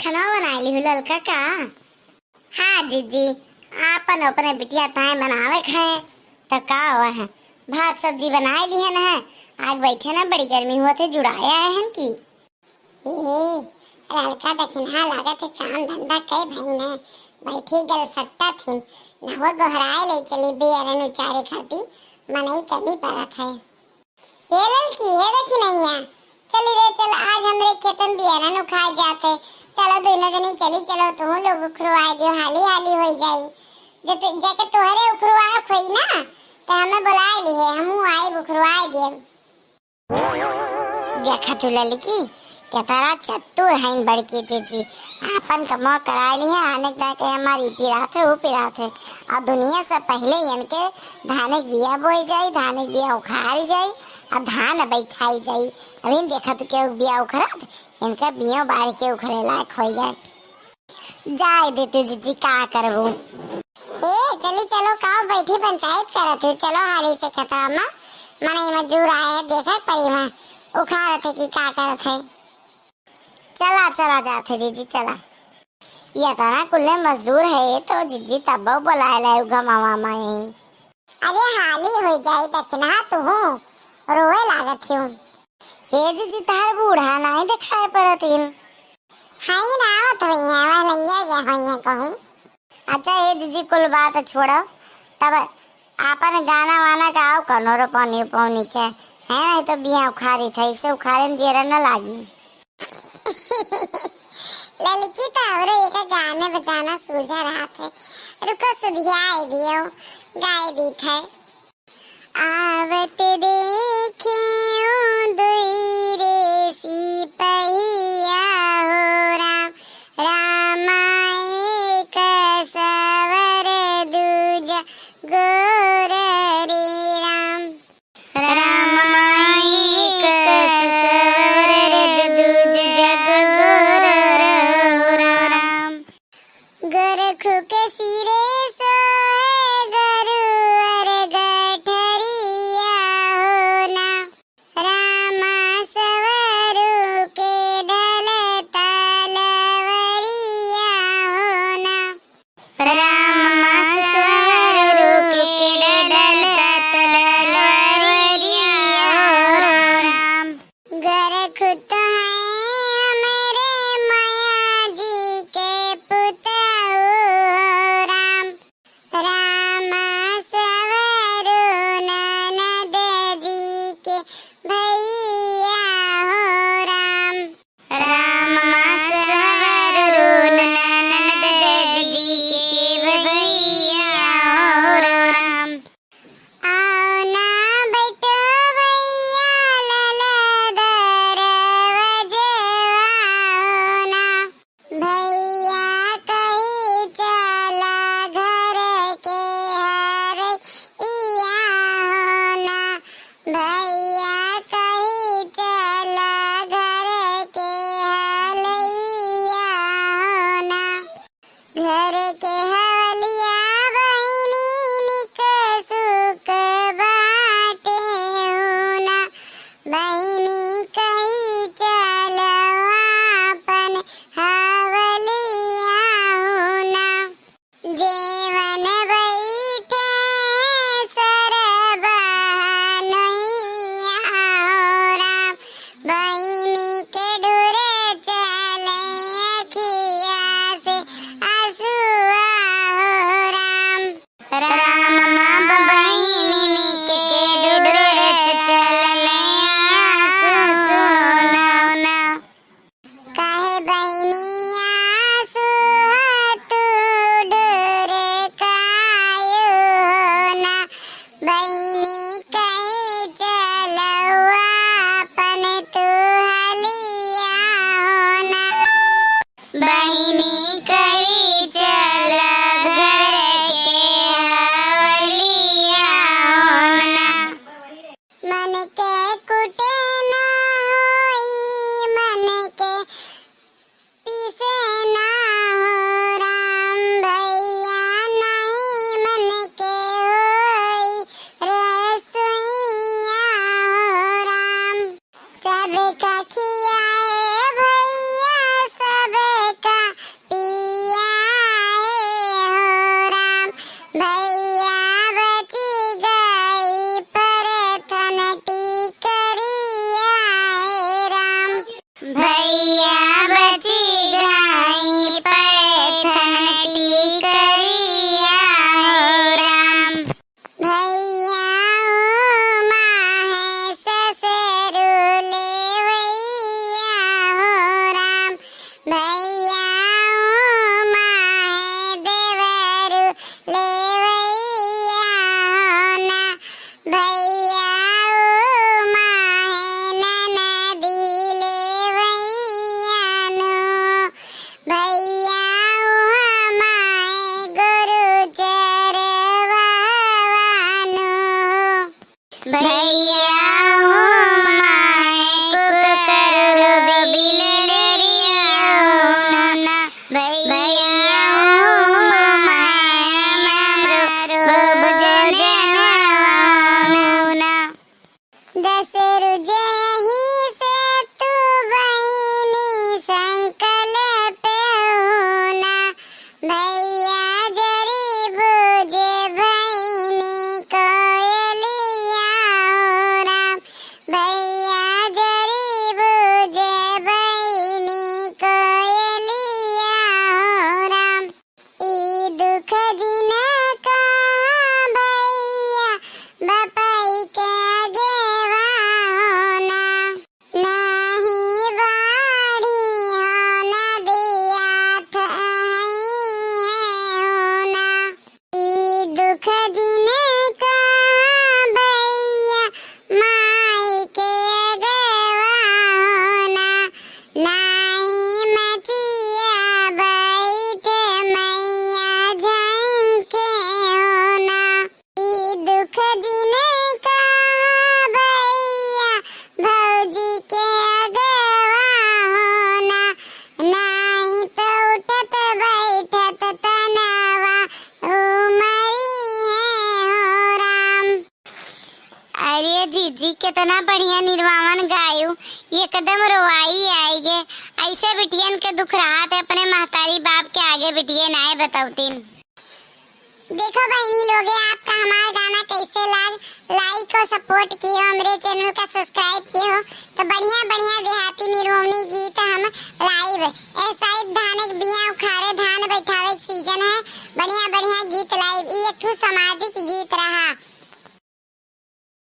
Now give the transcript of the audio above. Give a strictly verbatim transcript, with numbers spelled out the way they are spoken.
खाना बनाए लिहू ललका का? हाँ जीजी, आपन अपने बिटिया ताए बनावे खाए, त का हुआ है, भात सब्जी बनाए लिहन है, आग बैठे ना, बड़ी गर्मी हुआ थे, जुड़ाए आए हैं कि। ए, ललका दखिनहा लागत है, काम धंधा कई भई न, बैठी गल सट्टा थिन, नहवा गोहराए ले चली बियरन उचारे खाती, मनई कमी पड़त है। ए ललकी, ए दखिनहिया, चली रे चल, आज हमरे खेतन बियरन उखाड़ जात है, चलो दुनो जनी चली, चलो तुहू लोग उखरवाए दियो, हाली हाली होई जाई, जते, जेके तोहरे उखरवाए होई ना, त हमें बुलाए लिहे, हमहू आइब उखरवाए दियब। देखा तू ललकी, केतना चतुर हईन बड़की जीजी, आपन कमवा कराए लिहे, आने के दाके हमार ई पिरात है, ऊ पिरात है, और दुनिया से पहिले इनके धाने के बिया बोई जाई, धाने के बिया उखाड़ी जाई, और धान बैठाई जाई। अभी देखा तू केहू के बिया उखड़त, इनका बिया बाढ़ के उखड़े लायक होई जाए। जाए दे तू जीजी, का करबू? ए, चली चलो, काव बैठी पंचायत करत हू, चलो हाली से खेतवा मा, मनई मजदूर आए, देखा परी मा, उखाड़त है कि का करत है। चला, चला जात है जीजी, चला। ये तना कुल्ले मजदूर है, तो जीजी तब्बो बुलाए लाए गमावा मा यही। अरे हाली हो जाई दखिनहा तुहू, रोए लागत हूँ। हे जीजी, तार बूढ़ा नाई देखाए परत इन। हाई ना आवत होइहैं, वह लंगिया गया होइहैं कहूँ। अच्छा हे जीजी, कुल बात छोड़ो, तब आपन गाना वाना गाओ, कौनो रोपनी उपौनी के, है नहीं तो बिया उखाड़ी था, इसे उखाड़े में जेरा न लागी। ललकी तो हमरो एक गाने बजाना सूझा रहत है, रुको सुधियाए दियो, गाए दीत है। आवत देखे ओ दुई रे सिपहिया हो राम, रामा एक सवर दूजा गोर रे राम। राम एक सवर दूजा गोर राम। गोरखु के सिरे सोहे गरुअर गठरिया हो ना। रामा सवरु के ढल तलवरिया हो ना। रामा सवरु के ढल तलवरिया हो राम। गोरखु तो है हमरे मैया जी के पुतऊ हो राम। रामा सवरु ननद जी के भैया हो राम। रामा सवरु ननद जी के भैया हो राम। आओ ना बैठो भैया ललदर वजवा हो ना। भैया कही चला घर के हरैया हो ना। भैया कही चला घर के हरैया हो ना। घर के हवलिया बहिनी निक सुख बाटे हो ना। बहिनी कही चलो आपन हवलिया हो ना। जेवन बैठे सरबा नैया हो राम। बहिनी के डुरे चले अखिया से आंसुआ हो राम। राम बहिनी के डुरे चले आंसुआ। काहे बहिनी आंसुआ तू डुरे कायो हो ना। बहिनी कहे चलवा अपन तू हलिया हो ना। बहिनी कहे चल घर के हवलिया हो ना। मन के कुटे ना होई, मन के पीसे ना हो राम भैया, नहीं मन के होई रसोइया हो राम। सबका खियाए भैया, सबका भैया ओ माहे देवरु लेवैया हो ना, भैया ओ माहे ननदी लेवैया नु, भैया ओ माहे गुरु चरवानु। भैया हो माय कुकरु बिलरिया हो ना, भैया हो माय मारो बुझने हो ना। दस रुजे ही से तू बहिनी संकल्प हो ना, भैया जरी बुझे बहिनी कोयलिया हो राम, भैया जरी बुझे बहिनी कोयलिया हो राम। ई दुख जिन कहा भैया बपई के अगेवा हो ना। नाही बाड़ी हो नदिया थई है हो ना। ई दुख जिन कहा भैया माई के अगवा हो ना। नाही मचिया बैठे मैया झंके हो ना। ई दुख जिन कहा भैया भौजी के अगवा हो ना, नाही तो उठत बैठत तनवा उमरी है हो राम। अरे जीजी, कितना बढ़िया निरवावन गायू, एकदम रोवाई आई गे। ऐसे बिटियन के दुख रहा थे, अपने महतारी बाप के आगे बिटिये नाय बतौतीन। देखो बहिनी लोगे, आपका हमार गाना कैसे लाग, like और support किहो, हमरे channel का subscribe किहो, तो बढ़िया बढ़िया देहाती निरवनी गीत हम लाइब। ए साइड धान के बिया उखाड़े, धान बैठावे के season है, बढ़िया बढ़िया गीत लाइब। ई एक ठो सामाजिक गीत रहा।